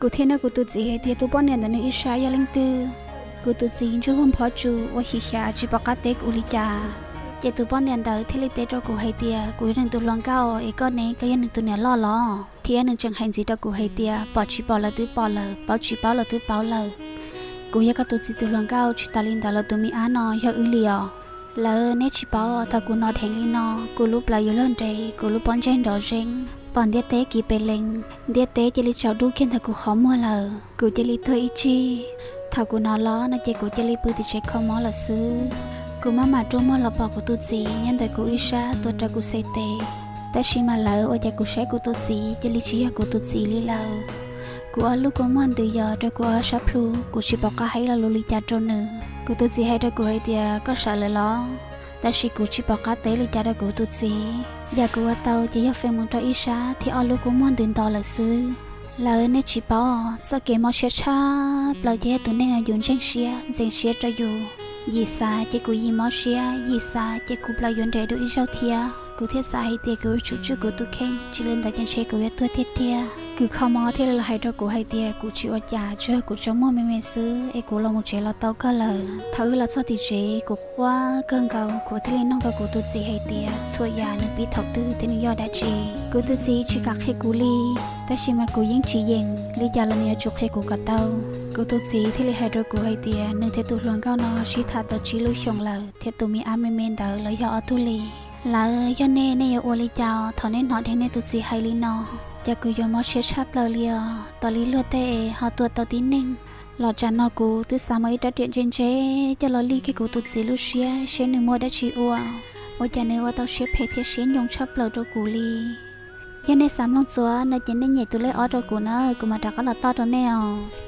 Kuv thiaj nug kuv tus txiv hais tias tus poj niam ntawd nws ib sab yog leej twg. Kuv tus txiv ntsuj hu nphob tsu ua xyem xyav tsis pom qab teb kuv li cas. Ces tus poj niam ntawd thiaj li teb rau kuv hais tias kuv yog nws tus hluas nkauj es koj ne koj yog nws tus niam loj los? Thiab nws tseem hais ntxiv rau kuv hais tias pom tsis pom los twb pom lawm, paub tsis paub los twb paub lawm. Kuv yog koj tus txiv tus hluas nkauj, tsis tas li ntawd los tus me ab no yog wb li os. Lawv neb tsis paub, thaum kuv hnov dheev li no, kuv lub plawv yuav luag nres, kuv lub pob ntseg nrov zeeb, pom ntiaj teb kiv pes lees, ntiaj teb cia li tsaus dub kiag ntawm kuv qhov muag lawm. Kuv cia li tuag ib tsig. Thaum kuv hnov los no ces kuv cia li pw tim tsev kho mob lawm xwb. Kuv maj mam rua muag los pom kuv tus txiv nyob ntawm kuv ib sab tuav rawv kuv xes tes. Tab sis mas lawv ua cas kuv saib kuv tus txiv cia li tsis yog kuv tus txiv li lawm. Kuv ob lub kua muag ntws yos rau kuv ob sab plhu, kuv tsis pom qab hais lo lus li cas rau nws. Kuv tus txiv hais rau kuv hais tias koj sawv lawm los? Tab sis kuv tsis pom qab teb li cas rau kuv tus txiv. Yam kuv ua tau ces yog feem mus rau ib sab thiab ob lub kua muag ntws nto lawm xwb. Lawv neb tsis paub, txoj kev mob siab tshaj plaws ces yog tus neeg uas yus ntseeg siab ntxeev siab rau yus. Yim xav ces kuv yim mob siab, yim xav ces kuv plawv yuav nres dua ib zaug thiab. Kuv thiaj xav hais tias kuv yuav tsum tswj kuv tus kheej, tsis li ntawd ces ntshe kuv yuav tuag tiag tiag. Kuv kho mob thiaj li los hais rau kuv hais tias kuv tsis ua cas, tsuas yog kuv tsaus muag me me xwb es kuv los mus tsev los tau kawg lawm. Thaum wb los txog tim tsev kuv quaj kawg nkaus, kuv thiaj li nug rau kuv tus txiv hais tias txhua yam nws pib thaum twg thiab nws yog dab tsi. Kuv tus txiv tsis kam qhia kuv li, tab sis mas kuv yeej tsis yeem, li cas los nws yuav tsum qhia kuv kom tau. Kuv tus txiv thiaj li hais rau kuv hais tias nws thiab tus hluas nkauj no sib tham tau tsib lub xyoos lawm thiab tus me ab me me ntawd los yog ob tug li. Lawv yog nej, nej yuav ua li cas thaum nej hnov dheev nej tus txiv hais li no? Cas kuv yuav mob siab tshaj plaws li os, tos li luag tej es ho tua tau tib neeg. Los tsam no kuv twb xav muab ib rab riam ntse ntse coj los lig kiag kuv tus txiv lub siab seb nws muaj dab tsi ua. Ua cas nws ua tau siab phem thiab siab ncoo tshaj plaws rau kuv li. Yog nej xav mloog txuas no ces nej nyem tus lej ob rau kuv na, kuv mam rov qab los toj rau nej os.